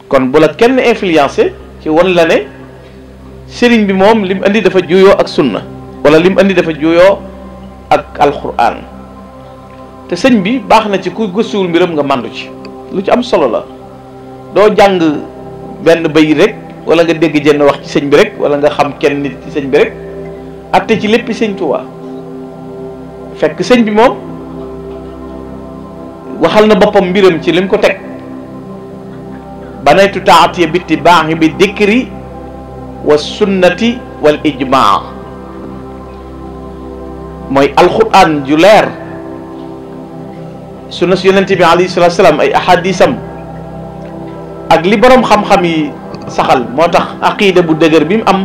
kon bu la kenn influencé ci won la ne sëriñ bi moom lim andi dafa juyoo ak sunna wala lim andi dafa juyoo ak alquran te sëñ bi baax na ci ku gëstuwul mbiram nga màndu ci lu ci am solo la doo jàng benn bay rek wala nga dégg jenn wax ci sëñ bi rek wala nga xam kenn nit ci sëñ bi rek atte ci léppi sëñ Tuubaa fekk sëñ bi moom waxal na boppam mbiram ci lim ko teg banaytu taatiya bitti baaxi bi dikri wa sunnati wal ijmaa mooy alquran ju leer sunna si yonente bi alayhi salatu salaam ay ahadisam ak li borom xam-xam yi saxal moo tax aqida bu dëgër bi mu am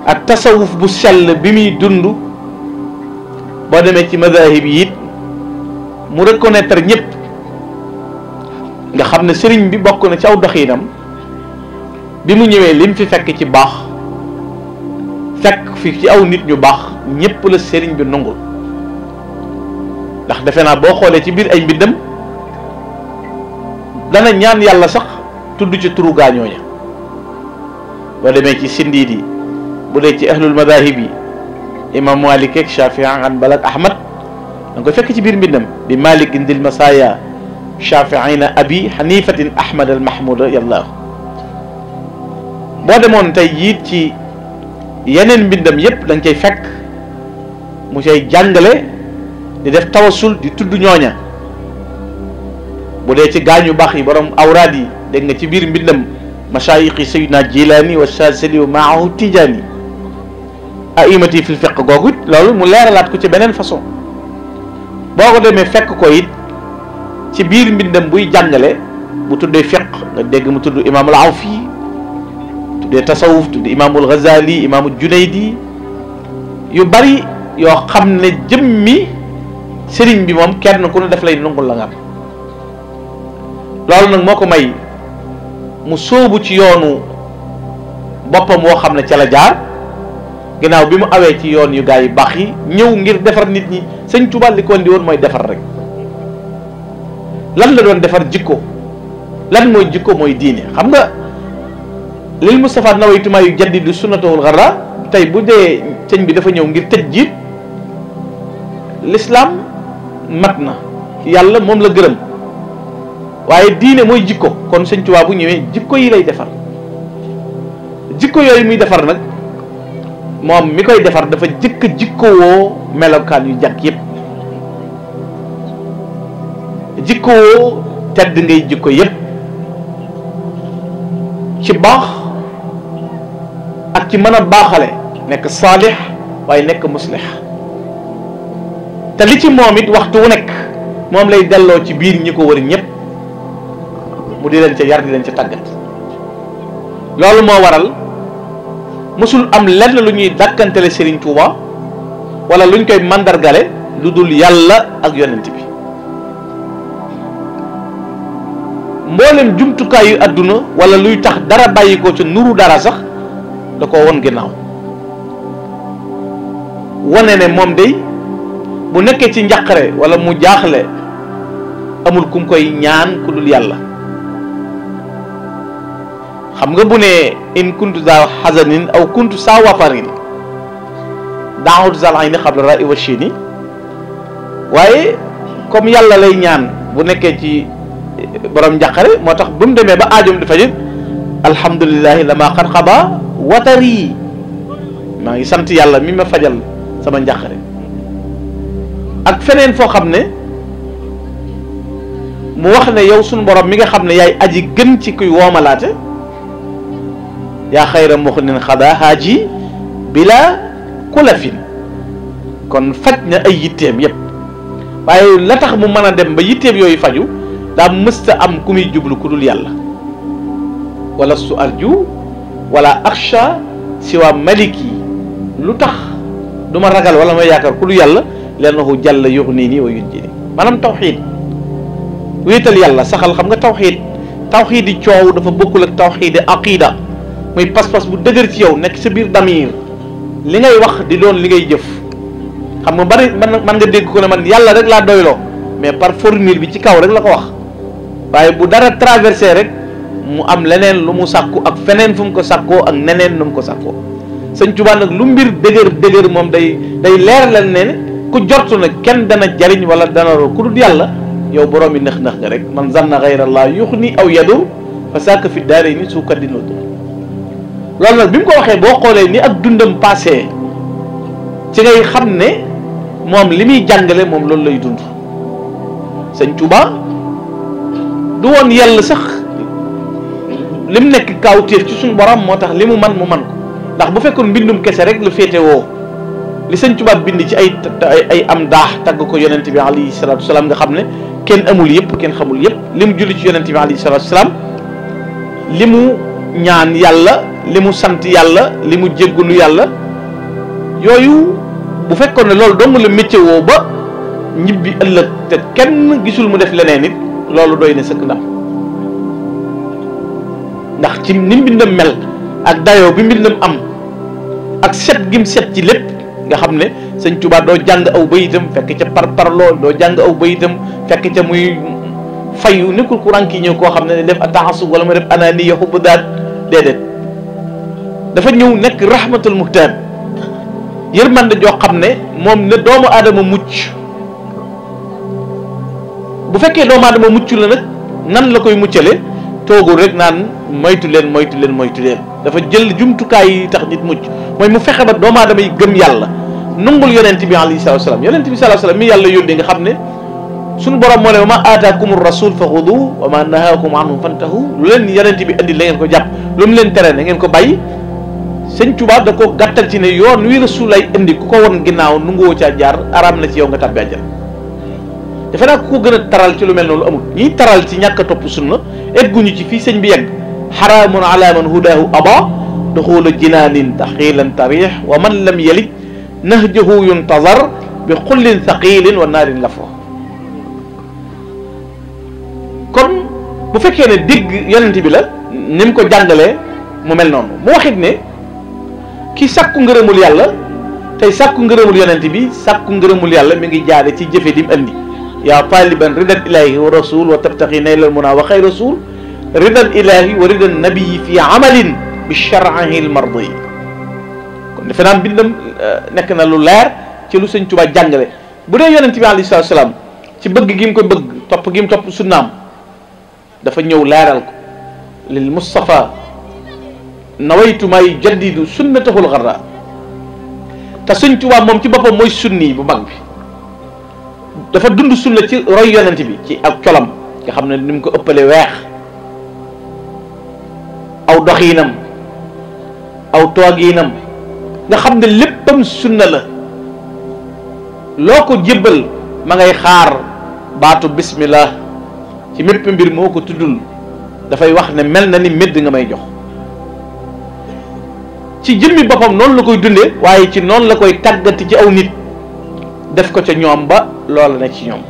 ak tasawuf bu sell bi muy dund boo demee ci madahib yi it mu reconnaître ñëpp nga xam ne sëriñ bi bokk na ci aw doxinam bi mu ñëwee lim fi fekk ci baax fekk fi ci aw nit ñu baax ñëpp la sëriñ bi nungul ndax defe naa boo xoolee ci biir ay mbindam dana ñaan yàlla sax tudd ci turu gaañooña boo demee ci sindiid yi bu dee ci ahlul madahib yi imam Malik ak Shafii Hanbal ak Ahmad da nga koy fekk ci biir mbindam bi Malik indil masaya shafiina abi hanifatin ahmad al mahmuda yàllaahu boo demoon tey jiit ci yeneen mbindam yépp da nga koy fekk mu cay jàngale di def tawasul di tudd ñooña bu dee ci gaañu baax yi borom awraad yi dégg nga ci biir mbindam mashaayixi sayyidina jilaani wa saasili wa maahu tijaani aimati fil fiq googu it loolu mu leeralaat ko ci beneen façon boo ko demee fekk ko it ci biir mbindam buy jàngale bu tuddee fiq nga dégg mu tudd imaamul awfi tuddee tasawuf tuddee imaamul ghazali imaamul junaydi yu bari yoo xam ne jëmmi sëriñ bi moom kenn ku ne def lay nungul la nga am loolu nag moo ko may mu sóobu ci yoonu boppam woo xam ne ca la jaar ginnaaw bi mu awee ci yoon yu gaa yi baax yi ñëw ngir defar nit ñi sëñ Tuubaa li ko indi woon mooy defar rek lan la doon defar jikko lan mooy jikko mooy diine xam nga lil Mustafa nawaytumaa yu jaddidu sunnatahul xarra tey bu dee sëñ bi dafa ñëw ngir tëj jiit l'islam mat na yàlla moom la gërëm waaye diine mooy jikko kon sëñ Tuubaa bu ñëwee jikko yi lay defar jikko yooyu muy defar nag moom mi koy defar dafa jëkk jikko woo melokaan yu jàkk yépp jikko woo tedd ngay jikko yépp ci baax ak ci mën a baaxale nekk saalix waaye nekk muslix te li ci moom it waxtu wu nekk moom lay delloo ci biir ñi ko wër ñépp mu di leen ca yar di leen ca tàggat loolu moo waral musul am lenn lu ñuy dàkkantele Serigne Touba wala luñ koy mandargale lu dul yàlla ak yonent bi mboolem jumtukaayu àdduna wala luy tax dara bàyyi ko ca nuru dara sax da ko won ginnaaw wane ne moom day bu nekkee ci njàqare wala mu jaaxle amul kum koy ñaan ku dul yàlla xam nga bu ne in kuntu za hazanin aw kuntu saa wafarin daawut zal ayni xabla ra'i wa shini waaye comme yàlla lay ñaan bu nekkee ci borom njàqare moo tax bu mu demee ba aajoom di fajit alhamdulillahi lama xat xaba watari maa ngi sant yàlla mi ma fajal sama njàqare ak feneen foo xam ne mu wax ne yow sunu borom mi nga xam ne yaay aji gën ci kuy woomalaate yaa xayra muxnin xada haaji bila kulafin kon faj na ay yitteem yépp waaye la tax mu mën a dem ba yitteem yooyu faju daa mësta am ku muy jublu ku dul yàlla wala su arju wala aksha siwa maliki lu tax du ma ragal wala ma yaakaar ku dul yàlla lennahu jàlla yuxnini wa yunjini maanaam tawxiid wéetal yàlla saxal xam nga tawxiid yi coow dafa bokkul ak tawxiidi aqida muy pas-pas bu dëgër ci yow nekk sa biir damir li ngay wax di doon li ngay jëf xam nga bari man nga dégg ko ne man yàlla rek laa doyloo mais par formule bi ci kaw rek la ko wax waaye bu dara traversé rek mu am leneen lu mu sàkku ak feneen fu mu ko sàkkoo ak neneen nu mu ko sàkkoo. sëñ Tuubaa nag lu mbir dëgër moom day leer leen ne ku jortu ne kenn dana jariñ wala dana ro ku dul yàlla yow borom yi nëx nga rek man zanna gayrallah yuxni aw yadur fa saaka fi daare ni su kaddinoo loolu nag bi mu ko waxee boo xoolee ni ak dundam passé ci ngay xam ne moom li muy jàngale moom loolu lay dund. sëñ Tuubaa du woon yàlla sax li mu nekk kaawteef ci suñu borom moo tax li mu man ko ndax bu fekkoon mbindum kese rek la féete woo li sëñ Tuubaa bind ci ay am daax tagg ko yonent bi alayhi salaatu wasalaam nga xam ne kenn amul yëpp kenn xamul yëpp li mu julli ci yonent bi alayhi salaatu wasalaam li mu ñaan yàlla li mu sant yàlla li mu jéggalu yàlla yooyu bu fekkoon ne loolu dong la métier woo ba ñibbi ëllëg te kenn gisul mu def leneen it loolu doy na sëkk ndax ci ni mbindam mel ak dayoo bi mbindam am ak set gim set ci lépp nga xam ne sëñ Tuubaa doo jàng aw bayitam fekk ca parloo doo jàng aw bayitam fekk ca muy fayu nekkul ku ranki ñëw koo xam ne def ataxasub wala ma def ananiya xubbu daat déedéet dafa ñëw nekk rahmatul muhtaan yërmande joo xam ne moom ne doomu aadama mucc bu fekkee doomu aadama mucc la nag nan la koy muccale toogul rek naan moytu leen dafa jël jumtukaay yi tax nit mucc mooy mu fexe ba doomu aadama yi gëm yàlla nungul yonent bi alayhi salaatu wasalaam yonent bi salaatu wasalaam mi yàlla yónni nga xam ne suñu borom moo ne wa ma aataakum rasul fa xudu wa ma nahaakum anhu fantahu lu leen yonent bi indi la ngeen ko jàpp lu mu leen tere na ngeen ko bàyyi. sëñ Tuubaa da ko gàttal ci ne yoon wi rasul ay indi ku ko won ginnaaw nunguwoo caa jaar araam na ci yow nga tàbbi àjjana defe naa ku ko gën a taral ci lu mel noonu amul ñiy taral ci ñàkk a topp sunna egguñu ci fii sëñ bi yegg xaraamun ala man hudaahu aba duxula jinaanin taxiilan tarix wa man lam yalij nahjahu yuntazar bi xullin thaqilin wa naarin lafo kon bu fekkee ne digg yonent bi la ni mu ko jàngalee mu mel noonu mu waxit ne ki sàkku ngërëmul yàlla tey sàkku ngërëmul yonent bi sàkku ngërëmul yàlla mi ngi jaare ci jëfe dim andi yaa taliban ridan ilahi wa rasul wa tabtaxi naylal muna wa xay rasul ridan ilahi wa ridan nabii fi amalin bi shar'ihi al mardi kon defe naa bindam nekk na lu leer ci lu sëñ Tuubaa jàngale bu dee yonent bi alayhi salaatu salaam ci bëgg gi mu ko bëgg topp gi mu topp sunnaam dafa ñëw leeral ko lil Mustafa nawaytu may jaddidu sunnatahul xarra te sëñ Tuubaa moom ci boppam mooy sunni bu mag bi dafa dund sunna ci roy yonent bi ci ak colam nga xam ne ni mu ko ëppale weex aw doxiinam aw toogiinam nga xam ne léppam sunna la loo ko jébbal ma ngay xaar baatu bismillah ci mépp mbir moo ko tuddul dafay wax ne mel na ni médd nga may jox ci jëmmi boppam noonu la koy dundee waaye ci noonu la koy tàggati ci aw nit def ko ca ñoom ba loola nekk ci ñoom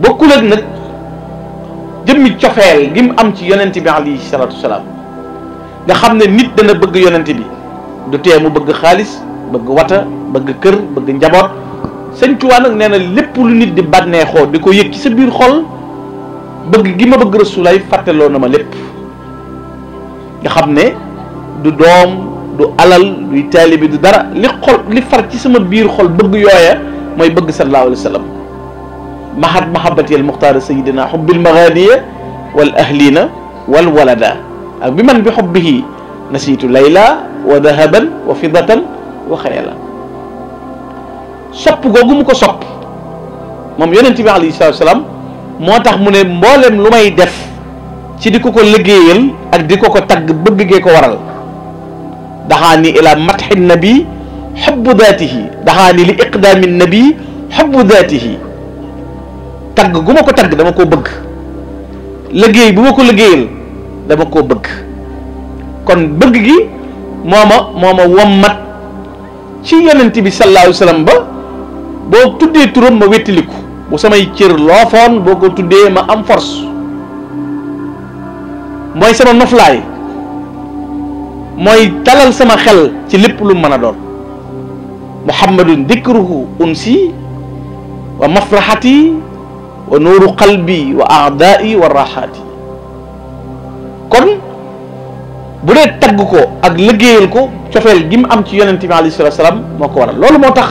bokkul ak nag jëmmi cofeel gi mu am ci yonent bi alayhi salaatu wasalaam nga xam ne nit dana bëgg yonent bi du tee mu bëgg xaalis bëgg wata bëgg kër bëgg njaboot sëñ Tuubaa nag nee na lépp lu nit di bànneexoo di ko yëg ci sa biir xol bëgg gi ma bëgg rasulaay fàtteloo na ma lépp nga xam ne du doom du alal duy taalibi du dara li far ci sama biir xol bëgg yooya mooy bëgg sallallahu alayhi wa sallam mahat mahabati al muxtaara sayidina xubbil maganiya wal ahlina wal walada ak bi man bi xubbihi nasiitu layla wa dahaban wa fidatan wa xayala sopp googu mu ko sopp moom yonent bi alayhi salaatu salaam moo tax mu ne mboolem lu may def ci di ko liggéeyal ak di ko tagg bëgg gee ko waral daxaani ila matxi nabi xubbu daatihi daxaani li iqdaami nabi xubbu daatihi tagg gu ma ko tagg dama koo bëgg liggéey bu ma ko liggéeyal dama koo bëgg kon bëgg gi mooma wommat ci yonent bi sallallahu alayhi wa sallam ba boo tuddee turam ma wettiliku bu samay cër loofoon boo ko tuddee ma am force mooy sama noflaay mooy talal sama xel ci lépp lu mën a doon muhammadun dikruhu unsi wa mafraxati wa nuuru qalbi wa aadaai wa raxaati. kon bu dee tagg ko ak liggéeyal ko cofeel gi mu am ci yonent bi alayhi salaatu salaam moo ko waral. loolu moo tax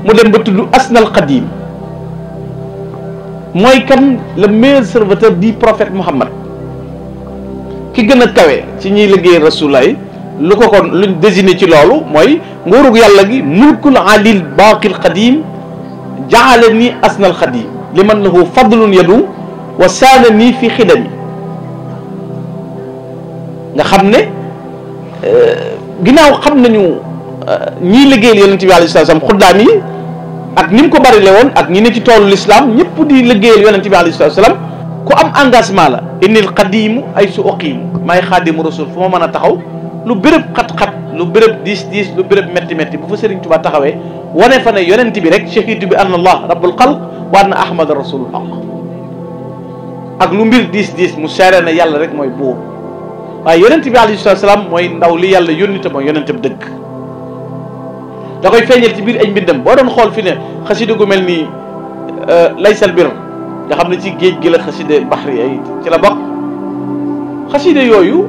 mu dem ba tudd asnal qadim, mooy kan le meilleur serviteur du prophète Muhammad, ki gën a kawe ci ñiy liggéeyal rasulullah yi. lu ko kon luñ désigné ci loolu mooy nguurug yàlla gi mulkul alil baaqil qadim jaale ni asnal qadim liman lahu fadlun yadu wa saana nii fi xidami. nga xam ne ginnaaw xam nañu ñiy liggéeyal yonent bi alayhi salaam xuddaam yi ak ni mu ko bari le woon ak ñi ne ci toolu l'islam ñëpp di liggéeyal yonent bi alayhi salaam ku am engagement la. innil qadimu ay su uqiimu maay xaadimu rasul fu ma mën a taxaw lu béréb xat-xat lu béréb diis lu béréb métti métti bu fa Serigne Touba taxawee wane fa ne yonent bi rek shahidu bi anna allah rabbul xalq wa anna ahmada rasulul haq. ak lu mbir diis mu seere na yàlla rek mooy buur, waaye yonent bi alayhi salaam mooy ndaw li yàlla yónni te mooy yonent bi dëgg. da koy feeñal ci biir ay mbindam. boo doon xool fi ne xasida gu mel nii laysal bir nga xam ne ci géej gi la xasida baxri ay ci la bokk. xasida yooyu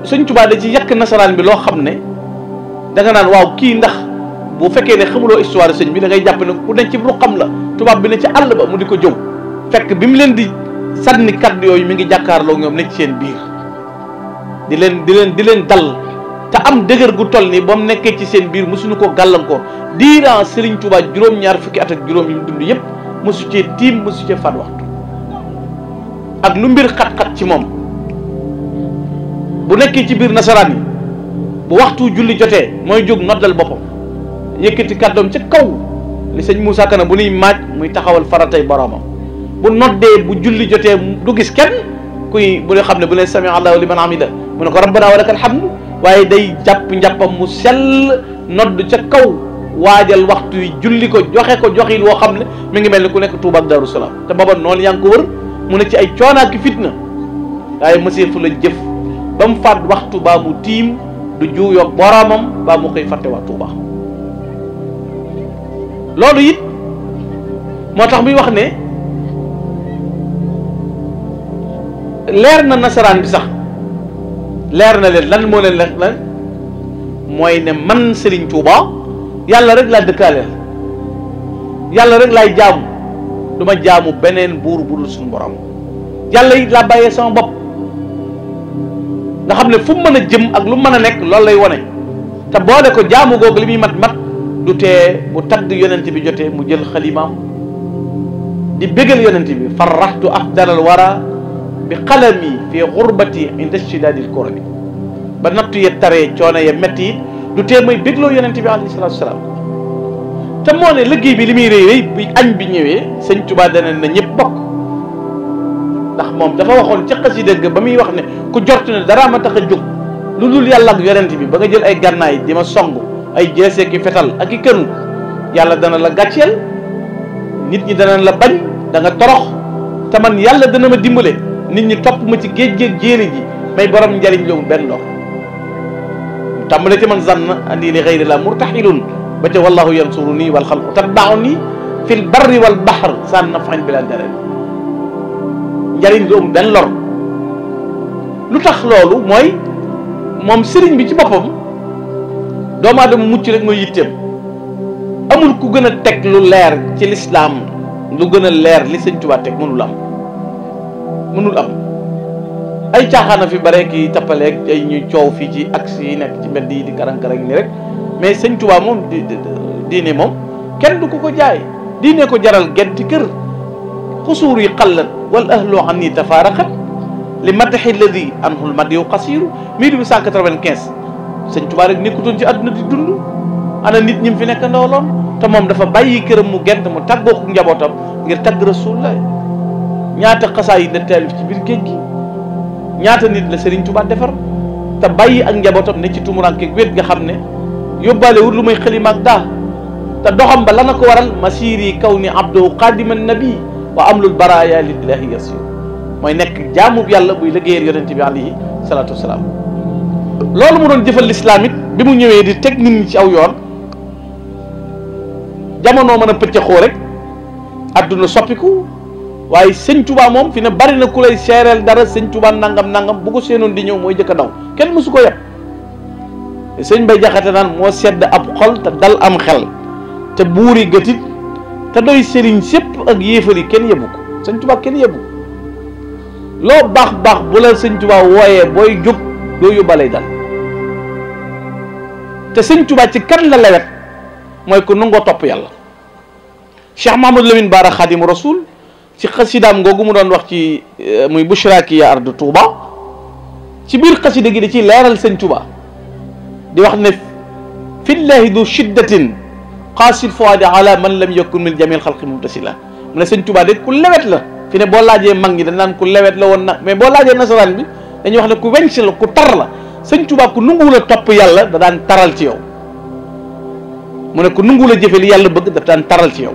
Sëñ Tuubaa da ci yàq nasaraan bi loo xam ne da nga naan waaw kii ndax bu fekkee ne xamuloo histoire sëñ bi da ngay jàpp ne ku nekk ci lu xam la tubaab bi ne ci àll ba mu di ko jëw, fekk bi mu leen di sànni kaddu yooyu mi ngi jàkkaarloo ñoom nekk ci seen biir di leen dal te am dëgër gu toll nii ba mu nekkee ci seen biir mosuñu ko gàllankoor. diiran Serigne Touba juróom-ñaar fukki at ak juróom yi mu dund yëpp mosu cee tiim mosu cee faat waxtu. ak lu mbir xat-xat ci moom bu nekkee ci biir nasaraan yi bu waxtu julli jotee mooy jóg noddal boppam yëkkati kàddoom ca kaw li sëñ Moussa Kana bu nuy maaj muy taxawal faratay boromam. bu noddee bu julli jotee du gis kenn kuy bu ne xam ne bu ne sami allahu liman hamida mu ne ko rabbana wa lakal hamdu, waaye day jàpp njàppam mu sell nodd ca kaw waajal waxtu yi julli ko joxin woo xam ne mi ngi mel ni ku nekk Tuuba ak Daaru Salaam. te booba noonu yaa ngi ko wër mu ne ci ay coonaaki fitna, waaye monsieur fu la jëf ba mu faat waxtu baa mu tiim du juuyoog boromam baa mu koy fàtte waa Tuuba. loolu it moo tax muy wax ne leer na nasaraan bi sax leer na leen lan moo leen lan mooy ne man Serigne Touba yàlla rek laa dëkkaaleel, yàlla rek laay jaamu, du ma jaamu beneen buur bu dul suñu borom. yàlla it laa bàyyee sama bopp nga xam ne fu mu mën a jëm ak lu mën a nekk loolu lay wone. te boole ko jaamu googu li muy mat du tee bu tagg yonent bi jotee mu jël xalimaam di bégal yonent bi. farraxtu afdalal wara bi qalami fi xurbati inda shidadil kurabi. ba nattu ye taree coono ye métti it du tee may bégloo yonent bi alayhi salaatu salaam. te moo ne liggéey bi li muy rëy bi añ bi ñëwee sëñ Tuubaa dana na ñëpp bokk, ndax moom dafa waxoon ci xasida ga ba muy wax ne ku jort ne dara ma tax a jóg lu dul yàlla ak yonent bi ba nga jël ay gànnaay di ma song ay jeesee ki fetal ak i kënu, yàlla dana la gàcceel, nit ñi dana la bañ, da nga torox, te man yàlla dana ma dimbale nit ñi topp ma ci géej jéeri ji may borom njariñ loolu benn lox. tàmbale ci man zann andi li xayri la murtaxilun ba ca wallahu yansuruni wal xalqu tatbauni fil barri wal bahr san nafain bila dara. njariñ lu am benn lor. lu tax loolu mooy moom sëriñ bi ci boppam doomu aadama mucc rek mooy yitteem. amul ku gën a teg lu leer ci lislaam lu gën a leer li sëñ Tuubaa teg mënul am ay caaxaana fi bare ki tappaleeg ay ñuy coow fii ci axe yi nekk ci mbedd yi di karang-karang ni rek, mais sëñ Tuubaa moom diine moom kenn du ko jaay. diine ko jaral genti kër xusuur yi xallat wal ahlu anni tafaaraqat li madaxi lladi anhul madiyu qasiru 1895 sëñ Tuubaa rek nekkutoon ci àdduna di dund. ana nit ñi fi nekk ndooloon te moom dafa bàyyi këram mu gent mu tàggoo ko njabootam ngir tagg Rasulullah. ñaata xasaa yi la taalif ci biir géej gi, ñaata nit la Serigne Touba defar te bàyyi ak njabootam ne ci tumuranke wét nga xam ne yóbbaale wut lu may xalima ak daa. te doxam ba la na ko waral masiri kaw ni abdou qadiman nabi wa amlul baraya lillahi yasir, mooy nekk jaamub yàlla buy liggéeyal yonente bi alayhi salatu wasalaam. loolu mu doon jëfal lislaam it bi mu ñëwee di teg nit ñi ci aw yoon, jamono mën a pëccëxoo rek adduna soppiku waaye sëñ Tuubaa moom fi ne bari na ku lay seereel dara sëñ Tuubaa nangam nangam bu ko seenoon di ñëw mooy jëkk a daw kenn mësu ko yeb sëñ Bay Jaxate naan moo sedd ab xol te dal am xel te buuri gëtit te doy sëriñ sépp ak yéefari kenn yebu ko sëñ Tuubaa kenn yebu loo baax baax bu la sëñ Tuubaa wooyee booy jóg doo yóbbalay dal te sëñ Tuubaa ci kan la lewet mooy ku nangoo topp yàlla. Cheikh Mahamadou Lamine Bara Xaadimu Rasuul ci xasidaam googu mu doon wax ci muy bushraaki ya ardu Touba ci biir xasida gi da ciy leeral sëñ Tuubaa di wax ne fillahi du shiddatin xaasil fuadi ala man lam yakun min jamil xalqi mumtasila mu ne sëñ Tuubaa de ku lewet la fi ne boo laajee mag ñi dañ naan ku lewet la woon nag mais boo laajee nasaraan bi dañuy wax ne ku wenc la ku tar la sëñ Tuubaa ku nunguwul a topp yàlla da daan taral ci yow mu ne ku nunguwul a jëfe li yàlla bëgg daf daan taral ci yow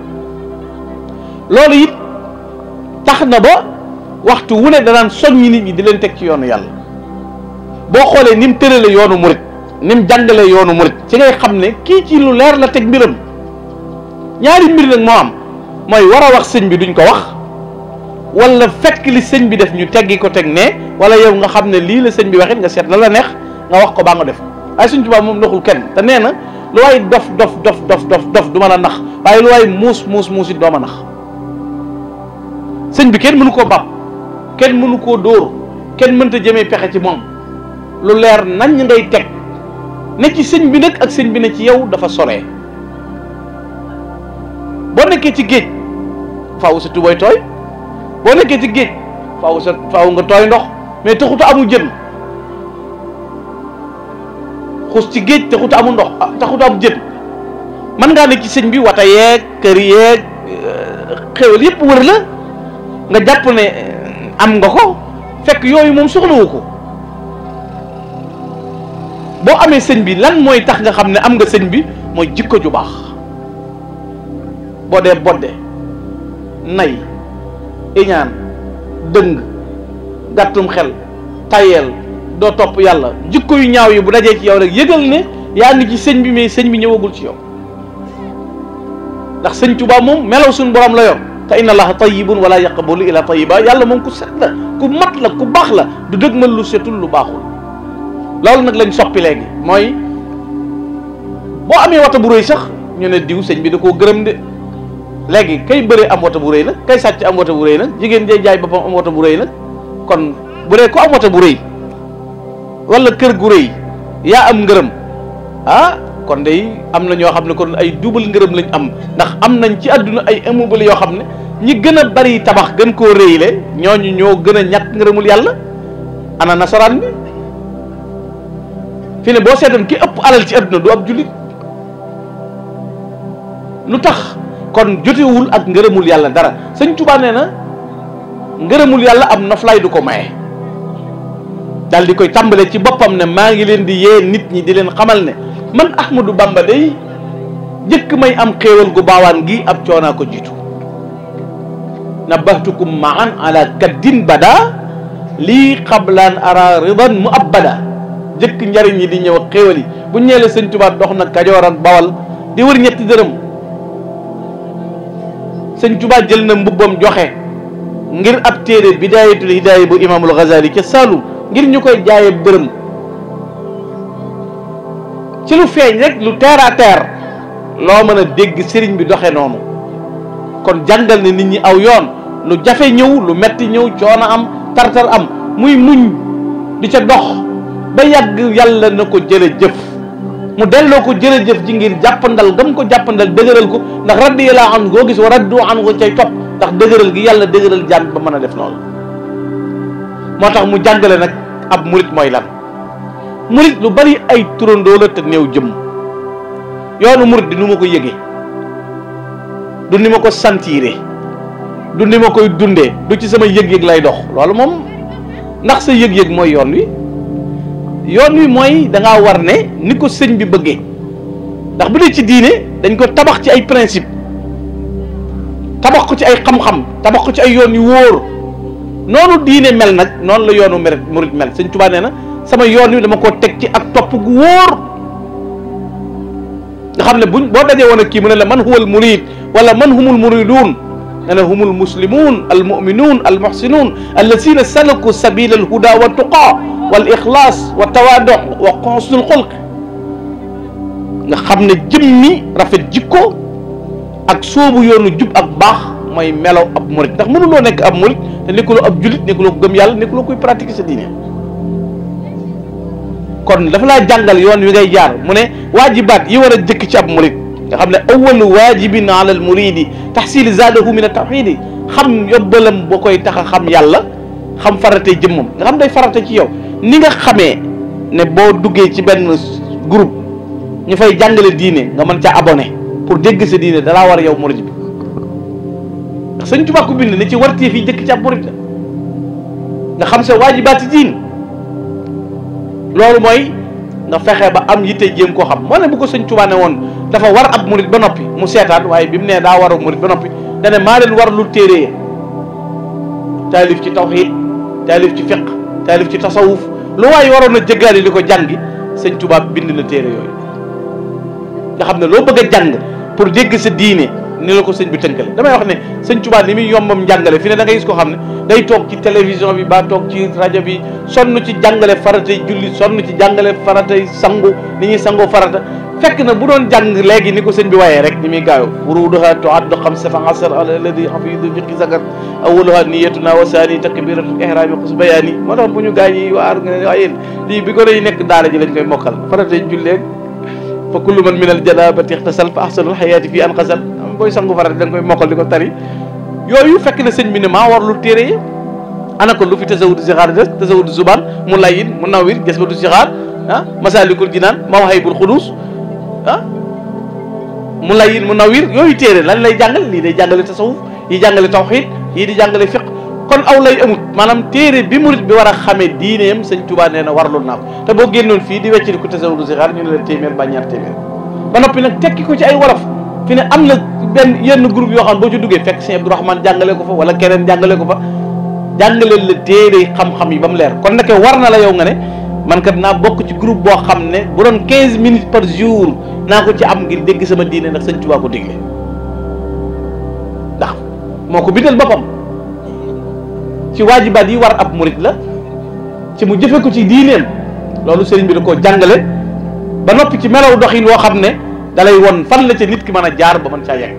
loolu it tax na ba waxtu wu ne da daan soññi nit ñi di leen teg ci yoonu yàlla boo xoolee ni mu tërale yoonu murit ni mu jàngale yoonu murit ci ngay xam ne kii ci lu leer la teg mbiram ñaari mbir nag moo am mooy war a wax sëñ bi duñ ko wax wala fekk li sëñ bi def ñu teggi ko teg ne wala yow nga xam ne lii la sëñ bi waxit nga seet la la neex nga wax ko baa nga def waaye sëñ Tuubaa moom naxul kenn te nee na lu waay dof du mën a nax waaye lu waay muus it doo ma nax sëñ bi kenn mënu koo bàpp kenn mënu koo dóor kenn mënta jëmee pexe ci moom lu leer nañ ngay teg ne ci sëñ bi nag ak sëñ bi ne ci yow dafa soree boo nekkee ci géej faaw sa tubay tooy boo nekkee ci géej faaw nga tooy ndox mais taxuta amul jën xus ci géej taxuta amul ndox taxuta amul jën mën ngaa ne ci sëñ bi wata yeeg kër yeeg xéwal yépp wër la nga jàpp ne am nga ko fekk yooyu moom soxlawu ko boo amee sëñ bi lan mooy tax nga xam ne am nga sëñ bi mooy jikko ju baax boo dee bodde nay iñaan dëng gàttum xel tayeel doo topp yàlla jikko yu ñaaw yi bu dajee ci yow rek yëgal ne yaa ngi ci sëñ bi mais sëñ bi ñëwagul ci yow ndax sëñ Tuubaa moom melaw suñu borom la yor te inna allaha tayyibun wala yaqbalu illa tayyiba yàlla moom ku set la ku mat la ku baax la du dëgmal lu setul lu baaxul loolu nag lañ soppi léegi mooy boo amee wata bu rëy sax ñu ne diw sëñ bi da koo gërëm de léegi kay bëree am wata bu rëy nag kay sàcc am wata bu rëy nag jigéen day jaay boppam am wata bu rëy nag kon bu dee ko am wata bu rëy wala kër gu rëy yaa am ngërëm kon day am na ñoo xam ne kon ay double ngërëm lañ am ndax am nañ ci àdduna ay immeuble yoo xam ne ñi gën a bari tabax gën koo rëyle ñooñu ñoo gën a ñàkk ngërëmul yàlla ana nasaraan bi fi ne boo seetam ki ëpp alal ci àdduna du ab jullit lu tax kon jotewul ak ngërëmul yàlla dara sëñ Tuubaa nee na ngërëmul yàlla am noflaay du ko maye daal di koy tàmbale ci boppam ne maa ngi leen di yee nit ñi di leen xamal ne man Ahmadou Bamba day jëkk may am xéewal gu baawaan gi ab coonaa ko jiitu nabahtukum maan ala kaddin bada lii xablaan ara ridan mu abbada jëkk njariñ yi di ñëw ak xéewal yi bu ñeele sëñ Tuubaa dox na Kajoor ak Bawal di wër ñetti dërëm sëñ Tuubaa jël na mbubbam joxe ngir ab téere bidaayatul hidaaya bu imaamul Ghazali ca Saalum ngir ñu koy jaaye dërëm ci lu feeñ rek lu terre à terre loo mën a dégg sëriñ bi doxe noonu kon jàngal ne nit ñi aw yoon lu jafe ñëw lu metti ñëw coono am tartar am muy muñ di ca dox ba yàgg yàlla na ko jërëjëf mu delloo ko jërëjëf ji ngir jàppandal gam ko jàppandal dëgëral ko ndax radiyallahu anhu goo gis wa raddu anhu cay topp ndax dëgëral gi yàlla dëgëral jàng ba mën a def noonu moo tax mu jàngale nag ab murit mooy lan murit lu bari ay turandoo la te néew jëm yoonu murit di nu ma ko yëgee du ni ma ko sentiré du ni ma koy dundee du ci sama yëg-yëg lay dox loolu moom ndax sa yëg-yëg mooy yoon wi mooy da ngaa war ne ni ko sëñ bi bëggee ndax bu dee ci diine dañ ko tabax ci ay principe tabax ko ci ay xam-xam tabax ko ci ay yoon yu wóor noonu diine mel nag noonu la yoonu murit mel sëñ Tuubaa nee na sama yoon wi dama koo teg ci ak topp gu wóor nga xam ne boo dajee woon ak kii mu ne la man huwal murid wala man humul muridun ne humul muslimun al muminun al muhsinun alladina salaku sabila al huda wa tuqa wal ixlaas wa tawaadu wa xusnul xulq nga xam ne jëmmi rafet jikko ak soobu yoonu jub ak baax mooy melaw ab murit ndax mënuloo nekk ab murit te nekkuloo ab julit nekkuloo ko gëm yàlla nekkuloo koy pratiquer sa diine kon dafa laa jàngal yoon wi ngay jaar mu ne waajibaat yi war a jëkk ci ab murit nga xam ne awalu waajibin ala al muridi tahsil zaadahu min at-tawhid xam yóbbalam boo koy tax a xam yàlla xam farate jëmmam nga xam day farate ci yow ni nga xamee ne boo duggee ci benn groupe ñu fay jàngale diine nga mën ca abonné pour dégg sa diine dalaa war a yow murid bi ndax Sëñ Tuubaa ko bind ne ci warteef yi jëkk ci ab murid la nga xam sa waajibaati diin loolu mooy nga fexe ba am yitte jéem koo xam moo ne bu ko Sëñ Tuubaa ne woon dafa war ab murid ba noppi mu seetaan waaye bi mu nee daa war a murid ba noppi dane maa leen war lu téere taalif ci tawxiid taalif ci fiq taalif ci tasawuf lu waaye waroon a jëggaani di ko jàngi Sëñ Tuubaa bind na téere yooyu nga xam ne loo bëgg a jàng pour dégg sa diine ni la ko sëñ bi tënkale damay wax ne Sëñ Tuubaa ni muy yombam njàngale fi ne da ngay gis ko xam ne day toog ci télévision bi ba toog ci rajo bi sonn ci jàngale faratay julli sonn ci jàngale faratay sangu ni ñuy sangoo farata fekk na bu doon jàng léegi ni ko sëñ bi wayee rek ni muy gaaw wuruduha tuaddu xamsa fa asar alladi hafidu fiqi zakat awwaluha niyatuna wa saani takbiratul ihrami xus bayaani moo tax bu ñu gaañ yi waar nga ne waaye yéen lii bi gone yi nekk daara ji lañ koy mokkal faratay julleeg fa kullu man min al janabati ixtasal fa ahsanul xayaati fii an xasal booy sangu farata da nga koy mokkal di ko tari yooyu fekk na sëñ bi ne maa war lu téere yi ana ko lu fi tasawudu sixaar des tasawudu subaan mu layin mu nawir jasbatu sixaar ah masalikul jinaan mawahibul xudus ah mu layin mu nawir yooyu téere lan lay jàngale lii day jàngale tasawuf yi jàngale tawxiid yii di jàngale fiq kon aw lay amut maanaam téere bi murit bi war a xamee diineem Sëñ Tuubaa nee na warlul naa ko te boo génnoon fii di wecc di ko tasawudu sixaar ñu ne la téeméer ba ñaar téeméer ba noppi nag tekki ko ci ay wolof fi ne am na benn yenn groupe yoo xam boo ci duggee fekk Sëñ Abdourahmane jàngale ko fa wala keneen jàngale ko fa jàngale la téere xam-xam yi ba mu leer kon nag war na la yow nga ne man kat naa bokk ci groupe boo xam ne bu doon 15 minutes par jour naa ko ci am ngir dégg sama diine ndax Sëñ Tuubaa ko digle ndax moo ko bindal boppam ci waajibaat yi war ab murit la ci mu jëfe ko ci diineem loolu sëriñ bi da koo jàngale ba noppi ci melaw doxin woo xam ne dalay won fan la ca nit ki mën a jaar ba mën caa yegg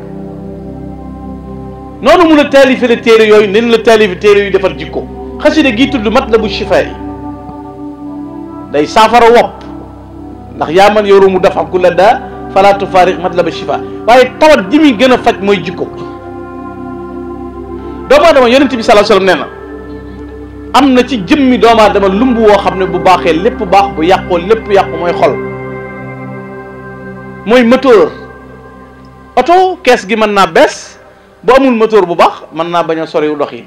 noonu mun a taalife la téere yooyu nen la taalife téere yu defar jikko xasida gii tudd Matlabu Shifaa yi day saafara wopp ndax yaa man yoru mu dafa kulla daa fala tufaariq Matlabu Shifaa waaye tawat ji muy gën a faj mooy jikko doomu aadama yonent bi sallallahu alayhi wasallam nee na am na ci jëmmi doomu aadama lumb woo xam ne bu baaxee lépp baax bu yàqoo lépp yàqu mooy xol mooy moteur oto kees gi mën naa bees bu amul moteur bu baax mën naa bañ a soriw dox yi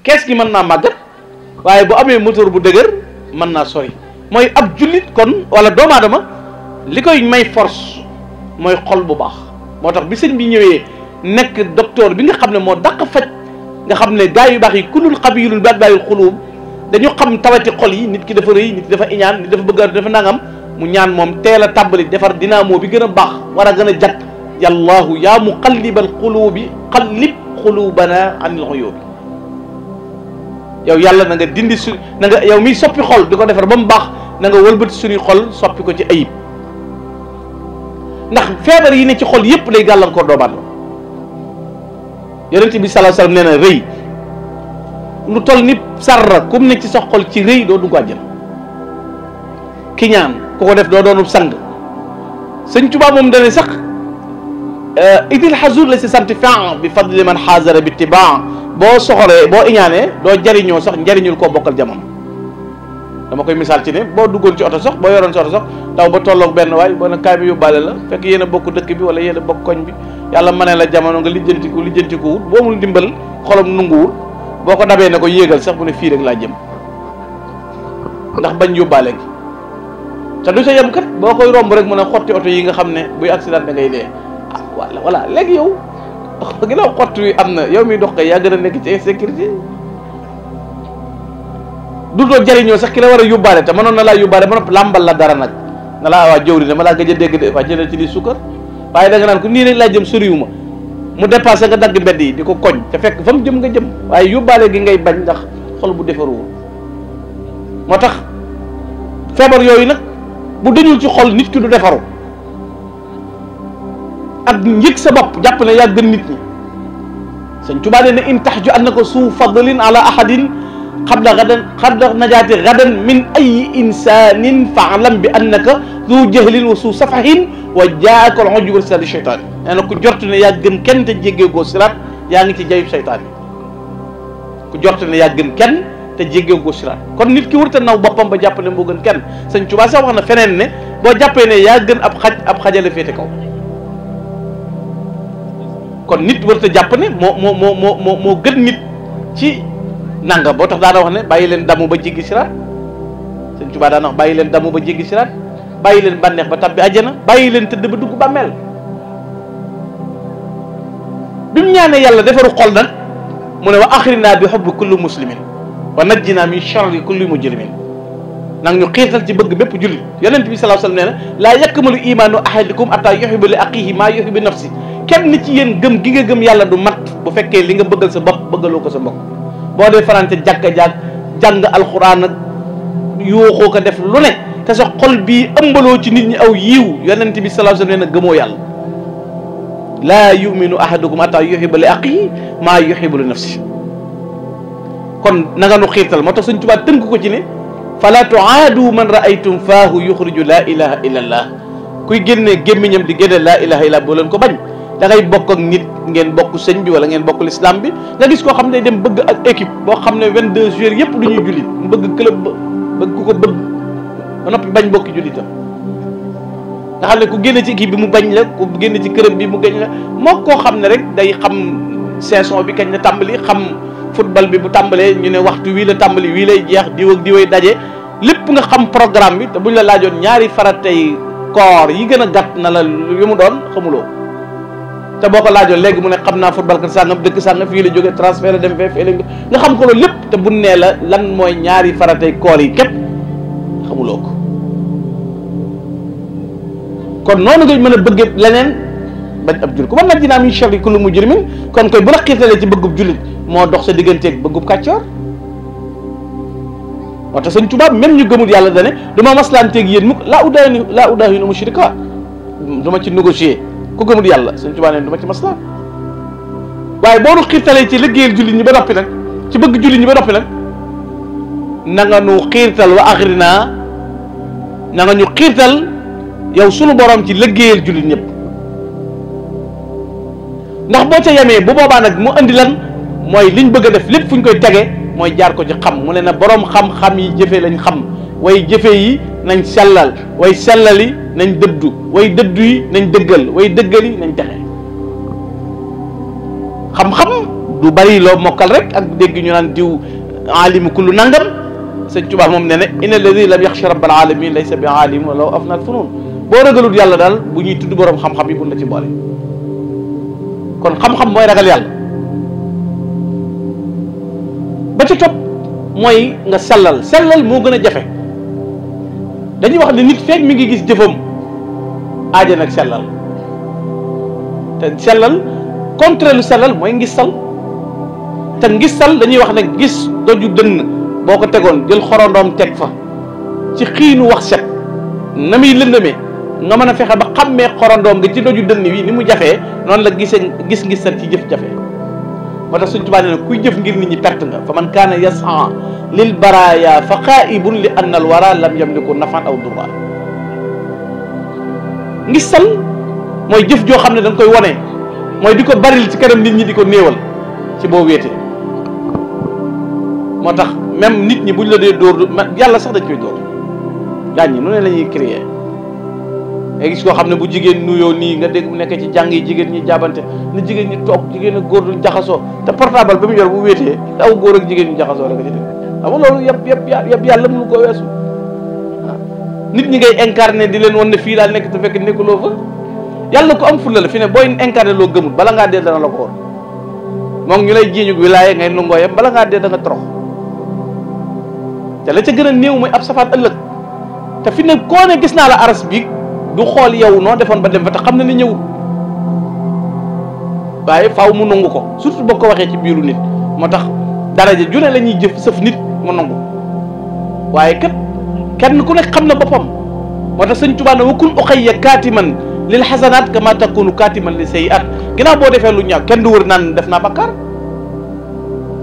kees gi mën naa màggat waaye bu amee moteur bu dëgër mën naa sori mooy ab jullit kon wala doomu aadama li koy may force mooy xol bu baax moo tax bi sëñ bi ñëwee nekk docteur bi nga xam ne moo dàq faj nga xam ne gaa yu baax yi kulul xabiilun bi atbaa'il xuluub dañu xam tawati xol yi nit ki dafa rëy nit ki dafa iñaan nit dafa bëgg dafa nangam mu ñaan moom teel a tàmbali defar dynamo bi gën a baax war a gën a jag yallaahu yaa muqallibal quluubi qallib quluubana anil uyuubi yow yàlla na nga dindi na nga yow miy soppi xol di ko defar ba mu baax na nga wëlbati suñuy xol soppi ko ci ayib ndax feebar yi ne ci xol yépp lay gàllankoor doomu aadama yonent bi sallallahu alayhi wasallam nee na rëy lu toll ni sarra kum ne ci sa xol ci rëy doo dugg àjjana kiñaan ku ko def doo doonub sang Sëñ Tuubaa moom dane sax idil xazur la si sant fan bi fadli man xaazara bi tibaa boo soxoree boo iñaanee doo jariñoo sax njariñul koo bokkal jamono dama koy misaal ci ne boo duggoon ci oto sax boo yoroon ci oto sax daw ba tolloog benn waay boo ne kaay bi yóbbaale la fekk yéen a bokk dëkk bi wala yéen a bokk koñ bi yàlla mënee la jamono nga lijjantiku wut boo mul dimbal xolam nunguwul boo ko dabee ne ko yéegal sax bu ne fii rek laa jëm ndax bañ yóbbaale gi te du sa yem kat boo koy romb rek mën a xotti oto yi nga xam ne buy accident da ngay dee ah wala voilà léegi yow ginnaaw xott wi am na yow miy dox kay yaa gën a nekk ci insécurité du doo jariñoo sax ki la war a yóbbaale te mënoon na laa yóbbaale ba noppi làmbal la dara nag na laa waa jëwri dama laa gëj a dégg de waa jëlee ci lii sukkar waaye da nga naan ko nii rek laa jëm soriwuma mu dépassé nga dagg mbedd yi di ko koñ te fekk fa mu jëm nga jëm waaye yóbbaale gi ngay bañ ndax xol bu defaruwul moo tax feebar yooyu nag bu dañul ci xol nit ki du defaru ak njëg sa bopp jàpp ne yaa gën nit ñi sëñ Tuubaa ne in taxju annaka suu fadlin ala ahadin xabla najaati gadan min ayi insanin faalam bi annaka du jahlin wa suu safahin wa jaaka al ujbu sadi cheytaan nee na ku jortu ne yaa gën kenn te jéggeegoo siraat yaa ngi ci jayub seytaan yi ku jortu ne yaa gën kenn te jéggeegoo siraat kon nit ki warta naw boppam ba jàpp ne moo gën kenn sëñ Tuubaa sax wax na feneen ne boo jàppee ne yaa gën ab xajale féete kaw kon nit warta jàpp ne moo gën nit ci nangam boo tax daana wax ne bàyyi leen damu ba jéggi siraat sëñ Tuubaa daana wax bàyyi leen damu ba jéggi siraat bàyyi leen bànneex ba tabbi àjjana bàyyi leen tëdd ba dugg bàmmeel bi mu ñaanee yàlla defaru xol nag mu ne wa axrina bi hubbi kulli muslimin wa najjina min sharri kulli mujrimin nag ñu xiirtal ci bëgg bépp jullit yonent bi sallallahu alayhi wasallam nee na laa yakmalu imaanu ahadikum ataa yuhibbu li axiihi maa yuhibbu nafsi kenn ci yéen gëm gi nga gëm yàlla du mat bu fekkee li nga bëggal sa bopp bëggaloo ko sa mbokk boo dee farante jàkka jàng alxuraan ak yuuxoo ko def lu ne te sa xol bii ëmbaloo ci nit ñi aw yiiw yonent bi sallallahu alayhi wasallam nee na gëmoo yàlla laa yuminu ahadukum ataa yuhibba li axiihi maa yuhibbu li nafsi kon nanga nu xiirtal moo tax Sëñ Tuubaa tënk ko ci ne fala tuaadu man raaytum faahu yuxriju laa ilaha illa allah kuy génne gémmiñam di génne laa ilaha illa boo leen ko bañ da ngay bokk ak nit ngeen bokk sëñ bi wala ngeen bokk l'islam bi nga gis koo xam ne dem bëgg ak équipe boo xam ne 22 joueurs yëpp du ñuy jullit mu bëgg club ba bëgg ku ko bëgg ba noppi bañ bokki jullitam nga xam ne ku génne ci équipe bi mu bañ la ku génne ci club bi mu gañ la moo koo xam ne rek day xam saison bi kañ la tàmbali xam football bi bu tàmbalee ñu ne waxtu wii la tàmbali wii lay jeex diw ak diway daje lépp nga xam programme bi te buñ la laajoon ñaari faratay koor yi gën a gàtt na la yu mu doon xamuloo te boo ko laajoon léegi mu ne xam naa football kat sàngam dëkk sàngam fii la jógee transfert dem fee fee nga xam ko loolu lépp te bu nee la lan mooy ñaari faratay koor yi képp xamuloo ko kon noonu nga mën a bëgg leneen bañ ab jullit ku man nag dinaa min sharri kulli mujrimin kon koy bu la xiirtalee ci bëggub jullit moo dox sa digganteeg bëggub kàccoor moo tax Sëñ Tuubaa même ñu gëmul yàlla dane du ma maslanteeg yéen mukk laa udaahinu mushrika du ma ci négocier ku gëmul yàlla Sëñ Tuubaa neen du ma ci masla waaye boo nu xiirtalee ci liggéeyal jullit ñi ba noppi nag ci bëgg jullit ñi ba noppi nag na nga nu xiirtal wa axrina na nga ñu xiirtal yow sunu borom ci liggéeyal jullit ñëpp ndax boo ca yemee bu boobaa nag mu andi lan mooy liñ bëgg a def lépp fu ñu koy tege mooy jaar ko ci xam mu ne na borom xam-xam yi jëfe lañ xam way jëfe yi nañ sellal way sellali nañ dëddu way dëddu yi nañ dëggal way dëggal yi nañ texe xam-xam du bari loo mokkal rek ak dégg ñu naan diw alimu kullu nangam Sëñ Tuubaa moom ne ne inna alladi lam yaxsha rabbal alamin laysa bi alim walaw afnal funun boo ragalut yàlla daal bu ñuy tudd borom xam-xam yi buñ la ci boole kon xam-xam mooy ragal yàlla ba ci topp mooy nga sellal moo gën a jafe dañuy wax ne nit feek mi ngi gis jëfam aaja nag sellal te sellal contraire lu sellal mooy ngistal te ngistal dañuy wax ne gis doju dënn boo ko tegoon jël xorondoom teg fa ci xiinu wax set na muy lëndëmee nga mën a fexe ba xàmmee xorondoom nga ci doju dënn wi ni mu jafee noonu la gis ngistal ci jëf jafe moo tax Sëñ Tuubaa nee na kuy jëf ngir nit ñi perte nga fa man kaana yas'a lil baraya fa xaaibun li anna al wara lam yamliku nafan aw durra ngistal mooy jëf joo xam ne da nga koy wone mooy di ko baril ci kanam nit ñi di ko néewal ci boo wéetee moo tax même nit ñi buñ la dee dóor yàlla sax dañ koy dóor gaañ ñi nu ne la ñuy créer nga gis koo xam ne bu jigéen nuyoo nii nga dégg mu nekk ci jàng yi jigéen ñi jaabante na jigéen ñi toog jigéen ak góor duñ jaxasoo te portable ba mu yor bu wéetee aw góor ak jigéen ñu jaxasoo rek nga ci dégg xam nga loolu yëpp yàlla mënu ko weesu waaw nit ñi ngay incarné di leen wan ne fii daal nekk te fekk nekkuloo fa yàlla ko am fulla la fi ne booy incarné loo gëmul bala ngaa dee dana la ko woon moom ñu lay jiiñu wilaaye ngay nungoo yam bala ngaa dee da nga torox te la ca gën a néew mooy ab safaat ëllëg te fi ne koo ne gis naa la aras bi du xool yow noo defoon ba dem fa te xam na ni ñëwul waaye faaw mu nangu ko surtout boo ko waxee ci biiru nit moo tax daraja ju ne la ñuy jëf sëf nit mu nangu waaye kat kenn ku nekk xam na boppam moo tax sëñ Tuubaa ne wa kun uxayya kaatiman lil xasanaat kama takunu kaatiman li sayyi'aat ginnaaw boo defee lu ñaaw kenn du wër naan def naa bakkaar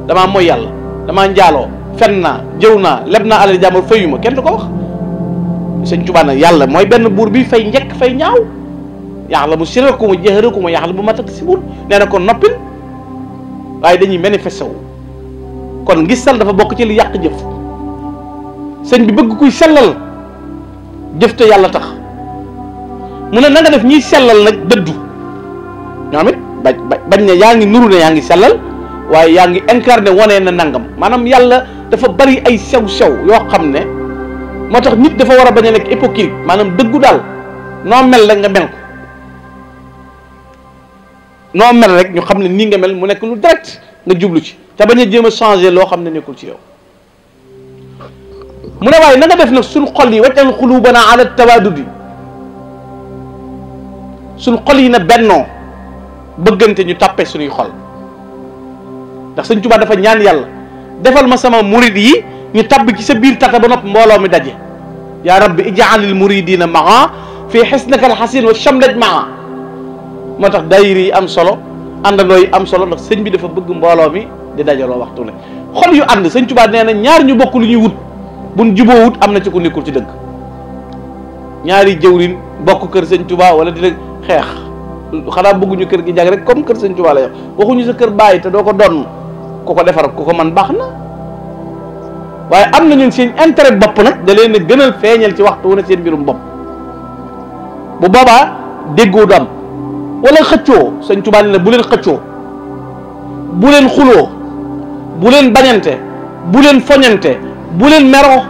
damaa mooy yàlla damaa njaaloo fen naa jëw naa leb naa alal jàmbur fayuma kenn du ko wax sëñ Tuubaa nag yàlla mooy benn buur bi fay njëkk fay ñaaw ya'lamu sirrakum wa jahrakum wa ya'lamu ma taksibuun nee na kon noppil waaye dañuy manifesté wu kon ngistal dafa bokk ci li yàq jëf sëñ bi bëgg kuy sellal jëf te yàlla tax mu ne na nga def ñiy sellal nag dëddu ñoom it bañ ne yaa ngi nuru ne yaa ngi sellal waaye yaa ngi incarné wane na nangam maanaam yàlla dafa bari ay sew-sew yoo xam ne moo tax nit dafa war a bañ a nekk hypocrite maanaam dëggu daal noo mel rek nga mel ko noo mel rek ñu xam ne nii nga mel mu nekk lu direct nga jublu ci te bañ a jéem a changé loo xam ne nekkul ci yow mu ne waaye na nga def nag suñ xol yi waccal xulubana ala tawadudi suñ xol yi na bennoo bëggante ñu tàppe suñuy xol ndax sëñ Tuubaa dafa ñaan yàlla defal ma sama murid yi ñu tabb ci sa biir tata ba nopp mbooloo mi daje yaa rabbi ij'alil muridina maa fii xisnaka alxasin wa shamlaj maa moo tax daayira yi am solo àndandoo yi am solo ndax sëñ bi dafa bëgg mbooloo mi di dajaloo waxtu ne xol yu ànd sëñ Tuubaa nee na ñaar ñu bokk lu ñuy wut buñ juboo wut am na ci ku nekkul ci dëgg ñaari jëwrin bokk kër sëñ Tuubaa wala di xeex xanaa bëgguñu kër gi jag rek comme kër sëñ Tuubaa la yow waxuñu sa kër bàyyi te doo ko donn ku ko defar ku ko man baax na waaye am na ñun seen intérêt bopp nag da leen a gënal feeñal ci waxtu wu ne seen mbirum bopp bu boobaa déggoo du am wala xëccoo sëñ Tuubaa ne bu leen xëccoo bu leen xuloo bu leen bañante bu leen foñante bu leen meroo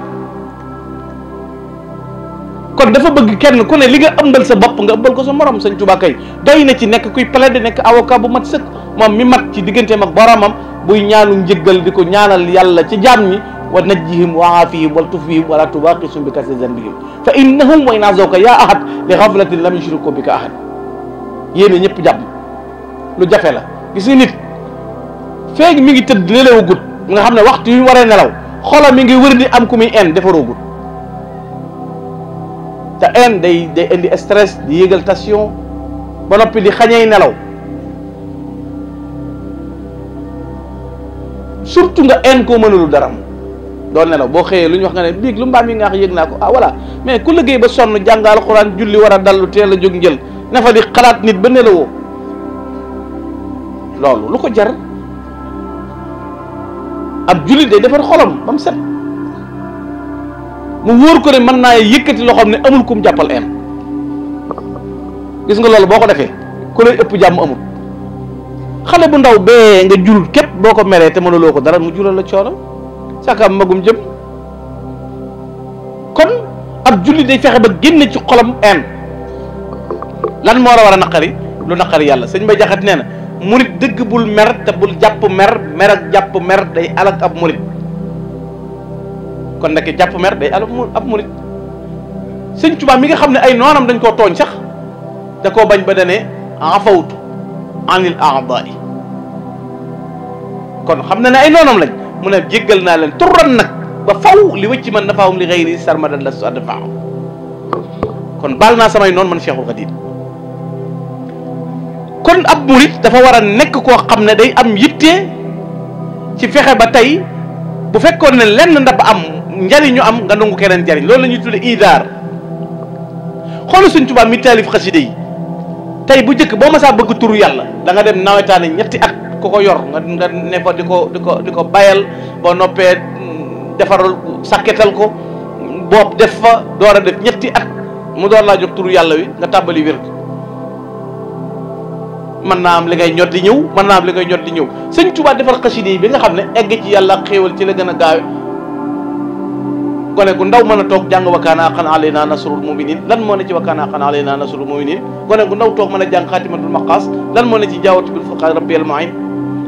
kon dafa bëgg kenn ku ne li nga ëmbal sa bopp nga ëmbal ko sa morom sëñ Tuubaa kay doy na ci nekk kuy plaider nekk avocat bu mat sëkk moom mi mat ci digganteem ak boromam buy ñaanu njëggal di ko ñaanal yàlla ci jaam ñi wa najjihim wa aafihim wal tufihim wala tubaqisum bi kasi zanbihim fa innahum wa in azawka ya ahad li ghaflatin lam yushriku bika ahad yéene ñëpp jàmm lu jafe la gis nga nit feeg mi ngi tëdd nelawugut nga xam ne waxtu yu waree nelaw xolam mi ngi wër di am ku muy en defaroogut te en day indi stress di yégal tension ba noppi di xañey nelaw surtout nga en koo mënulu dara doo nelaw boo xëyee lu ñu wax nga ne biig lu mbaam yi nga wax yëg naa ko ah voilà mais ku liggéey ba sonn jàngal alxuraan julli war a dallu teel a jóg njël ne fa di xalaat nit ba nelawoo loolu lu ko jar ab jullit day defar xolam ba mu set mu wóor ko ne mën naa yëkkati loo xam ne amul kum jàppal en gis nga loolu boo ko defee ku lay ëpp jàmm amul xale bu ndaw bee nga jurul képp boo ko meree te mënuloo ko dara mu jural la coono sakaam magum jëm kon ab jullit day fexe ba génne ci xolam en lan moo war a naqari lu naqari yàlla sëñ Mbay Jaxate nee na murit dëgg bul mer te bul jàpp mer mer ak jàpp mer day alak ab murit kon nag jàpp mer day alak ab murit sëñ Tuubaa mi nga xam ne ay noonam dañ koo tooñ sax da koo bañ ba dane afawtu anil a'da'i kon xam na ne ay noonam lañ mu ne jéggal naa leen turran nag ba faw li wëcc man nafaahum li ghayri sarmadan la adfa'u kon baal naa samay noonu man Cheikhul Khadim kon ab murit dafa war a nekk koo xam ne day am yitte ci fexe ba tey bu fekkoon ne lenn ndab am njariñu am nga nangu keneen njariñ loolu la ñuy tudde idaar xoolu Sëñ Tuubaa mi taalif xasida yi tey bu njëkk boo masaa bëgg turu yàlla da nga dem nawetaane ñetti at ku ko yor nga ne fa di ko bayal boo noppee defaral sàkketal ko boob def fa door a def ñetti at mu door laa jox turu yàlla wi nga tàmbali wér mën naa am li ngay ñot di ñëw mën naa am li ngay ñot di ñëw Sëñ Tuubaa defar xasida yi bi nga xam ne egg ci yàlla xéewal ci la gën a gaawe gone gu ndaw mën a toog jàng wa kaana haqqan alaynaa nasrul mu'miniin lan moo ne ci wa kaana haqqan alaynaa nasrul mu'miniin gone gu ndaw toog mën a jàng xaatimatul maqaas lan moo ne ci jaawatu bil furqaan rabbiyal mu'iin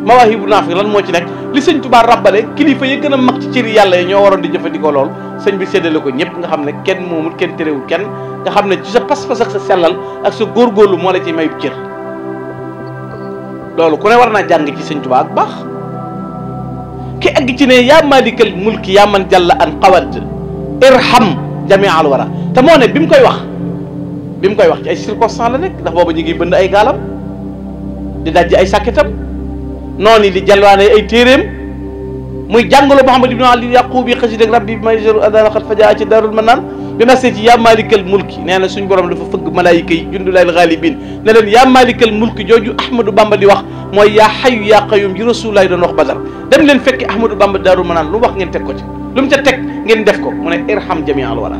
mawaahibu naafi lan moo ci nekk li Sëñ Tuubaa rabbale kilifa yi gën a mag ci cëri yàlla yi ñoo waroon di jëfandikoo lool sëñ bi séddale ko ñëpp nga xam ne kenn moomul kenn terewul kenn nga xam ne ci sa pas-pas ak sa sellal ak sa góorgóorlu moo la ci mayub cër loolu ku ne war naa jàng ci sëñ Tuubaa ak baax ki egg ci ne yaa malikal mulki yaa man jàlla an qawad irham jamia al wara te moo ne bi mu koy wax ci ay circonstance la nekk ndax booba ñu ngi bënd ay gaalam di dajji ay sàkkitam noonu di jalwaane ay téeréem muy jàngaloo Muhammad ibn Ali Yaqubi xasida rabbi bi may jëru adana xat fajaa ci darul manaan bi ma see ci yaa malikal mulki nee na suñ borom dafa fëgg malaayika yi jundulayl ghalibin ne leen yaa malikal mulki jooju Ahmadou Bamba di wax mooy yaa xayu yaa qayyum ji Rasulullaay doon wax Badar dem leen fekki Ahmadou Bamba darul manaan lu mu wax ngeen teg ko ci lu mu ca teg ngeen def ko mu ne irham jami al wara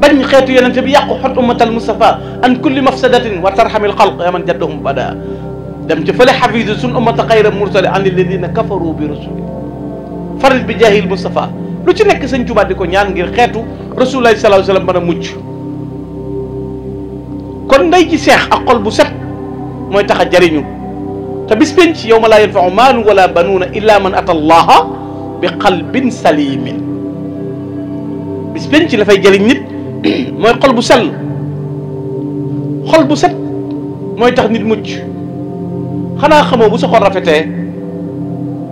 bañ xeetu yonente bi yàqu xot ummatal Mustafa an kulli mafsadatin wa tarhamil xalq ya man jaddahum bada dem ci fële xafisu sun ummata xayra mursali an alladina kafaru bi rasuli farid bi jaahil Mustafa lu ci nekk sëñ Tuubaa di ko ñaan ngir xeetu Rasulullaah sallallaahu alayhi wa sallam mën a mucc kon ndey ci seex ak xol bu set mooy tax a jariñu te bis penc yawma laa yanfau maalun wala banuuna illa man ata allaha bi qalbin salimin bis penc la fay jariñ nit mooy xol bu sell xol bu set mooy tax nit mucc xanaa xamoo bu sa xol rafetee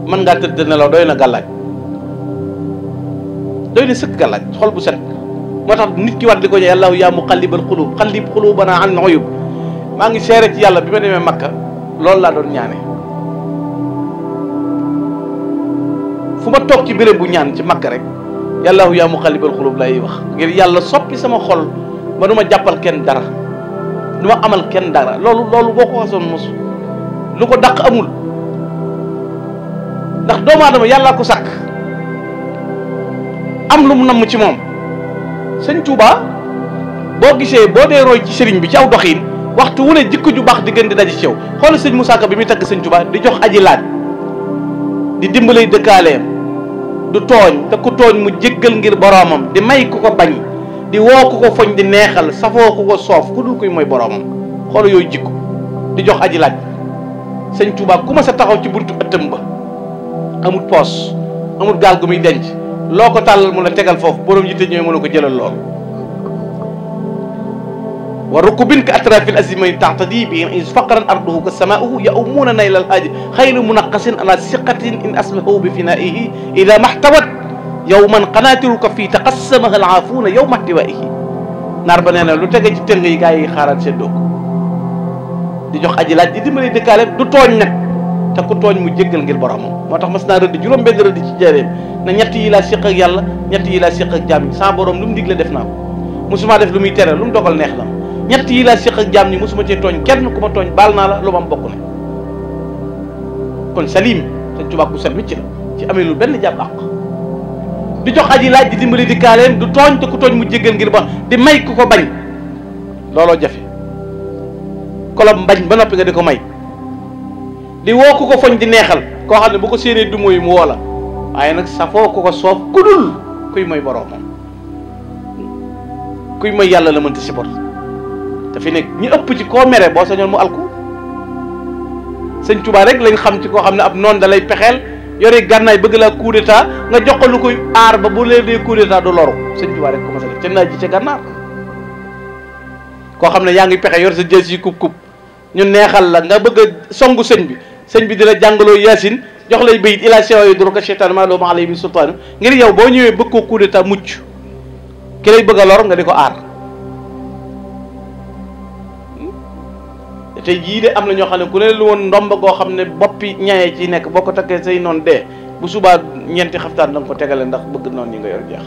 mën ngaa tëdd nelaw doy na gàllaaj doy na sëkk gàllaaj xol bu set moo tax nit ki war di ko ñaan yàllaahu yaa muqallibal qulub qallib qulubana an uyub maa ngi seere ci yàlla bi ma demee Makka loolu laa doon ñaane fu ma toog ci béréb bu ñaan ci Makka rek yàllaahu yaa muqallibal qulub lay wax ngir yàlla soppi sama xol ba du ma jàppal kenn dara du ma amal kenn dara loolu boo ko xasoon mos lu ko dàq amul ndax doomu aadama yàllaa ko sàkk am lu mu namm ci moom sëñ Touba boo gisee boo dee roy ci sëriñ bi ci aw doxiin waxtu wu ne jikko ju baax di gën di daje ci yow xoolal sëñ Moussa Ka bi muy tagg sëñ Touba di jox aji laaj di dimbalay dëkkaaleem du tooñ te ku tooñ mu jéggal ngir boroomam di may ku ko bañ di woo ku ko foñ di neexal safoo ku ko soof ku dul kuy mooy boroomam xoolal yooyu jikko di jox aji laaj sëñ Touba ku ma sa taxaw ci buntu ëttam ba amul poos amul gaal gu muy denc loo ko tàllal mu la tegal foofu borom yitte ñooy mën a ko jëlal lool wa rukubin ka atrafil azimay taxtadi bi is faqran arduhu ka samaauhu ya umuuna nayla alhaaji xayru munaqasin ala siqatin in asbahu bi finaihi ida maxtawat yowman qanaatiruka fii taqassamaha alaafuuna yow maxtiwaihi naar ba nee na lu tege ci tëng yi gaa yi xaaral seddoo ko di jox aji laaj di dimbali dëkkaale du tooñ nag te ku tooñ mu jéggal ngir boromam moo tax mas naa rëdd juróom benn rëdd ci jareem na ñett yi laa séq ak yàlla ñett yi laa séq ak jaam ñi sans borom lu mu digle def naa ko musuma def lu muy tere lu mu dogal neex la ñett yi laa séq ak jaam ñi musuma cee tooñ kenn ku ma tooñ baal naa la lu ma am bokk ne kon salim Sëñ Tuubaa ku set wicc la ci amee lu benn jàpp àq di jox aji laaj di dimbali di kaaleen du tooñ te ku tooñ mu jéggal ngir ba di may ku ko bañ looloo jafe kolob mbañ ba noppi nga di ko may di woo ku ko foñ di neexal koo xam ne bu ko séenee du mooy mu woo la waaye nag safoo ku ko soof kudul kuy mooy boroomam kuy mooy yàlla la mënta support te fi nekk ñi ëpp ci koo mere boo sañoon mu alku Sëñ Tuubaa rek lañ xam ci koo xam ne ab noon da lay pexeel yore gànnaay bëgg laa coup d'état nga jox ko lu koy aar ba bu leen dee coup d'état du loru Sëñ Tuubaa rek ko ma sa def ca naaj ji ca gànnaar koo xam ne yaa ngi pexe yor sa jël si kub ñu neexal la nga bëgg a songu sëñ bi di la jàngaloo yaasin jox lay bayit ila sewa yu duru ko cheytaan maa loo ma alay bi sultaan ngir yow boo ñëwee bëgg koo coup d'état mucc ki lay bëgg a lor nga di ko aar tey jii de am na ñoo xam ne ku ne lu woon ndomba goo xam ne boppi ñaye ci nekk boo ko takkee say noon dee bu subaa ñeenti xaftaan da nga ko tegale ndax bëgg noonu ñi nga yor jeex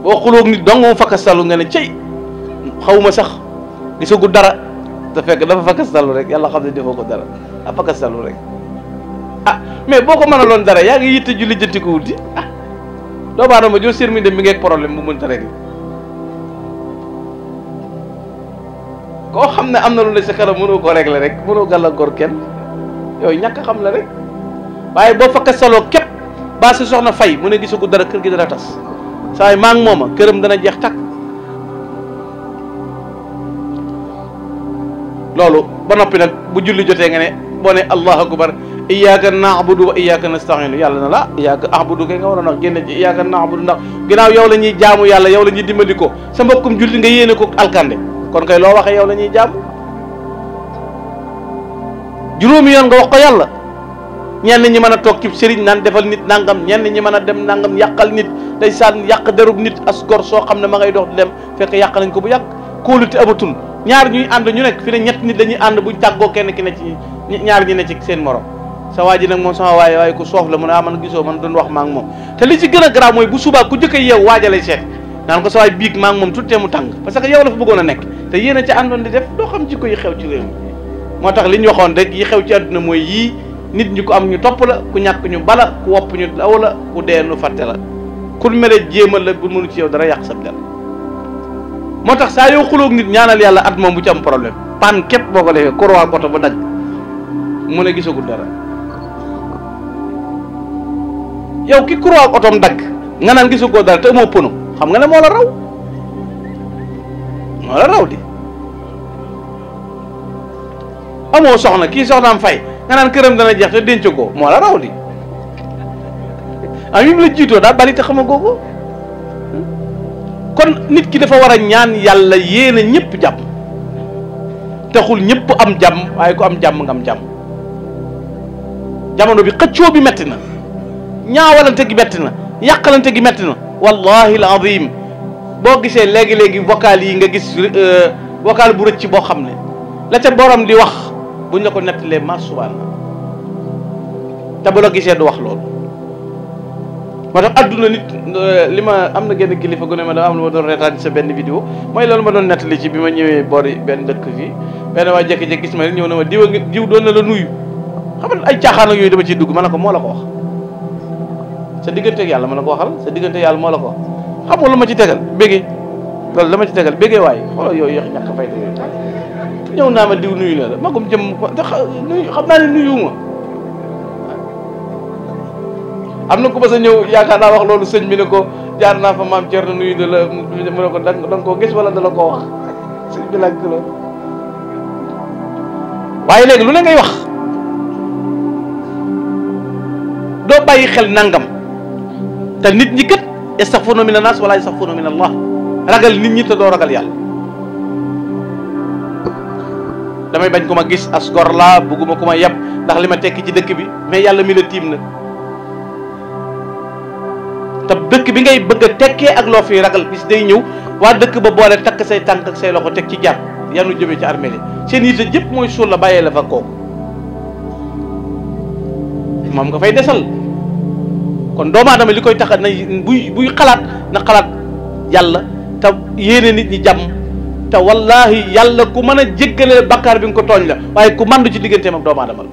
boo xuloog nit dong mu fakkastalu nga ne cey xawma sax gisagu dara te fekk dafa fakkastalu rek yàlla xam ne defoo ko dara a fakkastalu rek ah mais boo ko mënaloon dara yaa ngi yitte ju lijjanti ko wuti ah doomu aadama joo sér mi dem mi ngeeg problème bu mënta rek koo xam ne am na lu ne sa kanam mënoo ko régler rek mënoo gàllankoor kenn yooyu ñàkk xam la rek waaye boo fakkasaloo képp ba sa soxna fay mu ne gisagu dara kër gi dana tas saa yi maa ngi mooma këram dana jeex takk loolu ba noppi nag bu julli jotee nga ne boo ne allahu akbar iyyaka na'budu wa iyyaka nasta'in yàlla na la iyyaka a'budu kay nga waroon wax génne ci iyyaka na'budu ndax ginnaaw yow la ñuy jaamu yàlla yow la ñuy dimbali ko sa mbokkum julli nga yéene ko alkande kon kay loo waxee yow la ñuy jaamu juróomi yoon nga wax ko yàlla ñenn ñi mën a toog ci sëriñ naan defal nit nangam ñenn ñi mën a dem nangam yàqal nit day saan yàq derub nit as gor soo xam ne ma ngay dox di dem fekk yàq nañ ko bu yàgg kóolute amatul ñaar ñuy ànd ñu nekk fi ne ñett nit dañuy ànd buñ tàggoo kenn ki ne ci ñaar ñi ne ci seen morom sa waa ji nag moom sama waaye ku soof la mu ne man gisoo man doon wax maa ngi moom te li ci gën a garaaw mooy bu subaa ku jëkk yeew waaja lay seet naan ko sa waay biig maa ngi moom tuttee mu tàng parce que yow la fa bëggoon a nekk te yéen a ca àndoon di def doo xam ci ko yi xew ci réew mi moo tax li ñu waxoon rek yi xew ci àdduna mooy yii nit ñi ko am ñu topp la ku ñàkk ñu bala ku wopp ñu daw la ku dee nu fàtte la ku mere jéemal la bu mënu ci yow dara yàq sa der moo tax saa yoo xulóog nit ñaanal yàlla at moom bu ci am problème pan képp boo ko defee korowaa oto ba dagg mu ne gisagul dara yow ki korowaa otoom dagg nga naan gisagoo dara te amoo pono xam nga ne moo la raw di amoo soxna kii soxnaam fay nga naan këram dana jeex te denc ko moo la raw di am la jiitoo daa bari te xamagoo ko kon nit ki dafa war a ñaan yàlla yéene ñëpp jàmm taxul ñëpp am jàmm waaye ku am jàmm nga am jàmm jamono bi xëccoo bi metti na ñaawalante gi metti na yàqalante gi metti na wallahi al azim boo gisee léegi-léegi vocal yi nga gis vocal bu rëcc boo xam ne la ca borom di wax buñ la ko nettalee ma subhaana te bu la gisee du wax loolu moo tax adduna nit li ma am na genn kilifa gu ne ma da am lu ma doon reetaan ci sa benn vidéo mooy loolu ma doon nettali ci bi ma ñëwee boori benn dëkk fii benn waa jékki-jékki gis ma rek ñëw na ma diw doon na la nuyu xam nga ay caaxaan ak yooyu dama ciy dugg ma ne ko moo la ko wax sa digganteeg yàlla ma ne ko waxal sa digganteeg yàlla moo la ko wax xam nga lu ma ci tegal béggee loolu la ma ci tegal béggee waaye xoolal yooyu yox ñàkk fay yooyu ñëw naa ma diw nuyu na la magum jëm te xam naa ne nuyu ma am na ku ma sa ñëw yaakaar naa wax loolu sëñ bi ne ko jaar naa fa maam Thierno nuyu de la mu ne ko da nga koo gis wala da la koo wax sëñ bi laaj ko loolu waaye léegi lu ne ngay wax doo bàyyi xel nangam te nit ñi kat yastaxfuuna min annaas wala yastaxfuuna min allah ragal nit ñi te doo ragal yàlla damay bañ ku ma gis as gor laa bugguma ku ma yeb ndax li ma tekki ci dëkk bi mais yàlla mi la tiim na te dëkk bi ngay bëgg a tekkee ak loo fi ragal bis day ñëw waa dëkk ba boole takk say tànk ak say loxo teg ci jàpp yanu jëmee ci armée seen yitte jëpp mooy suul la bàyyee la fa kooku moom nga fay desal kon doomu aadama li koy tax na buy xalaat na xalaat yàlla te yéene nit ñi jàmm te wallahi yàlla ku mën a jéggale bakkaar bi nga ko tooñ la waaye ku mandu ci digganteem ak doomu aadama la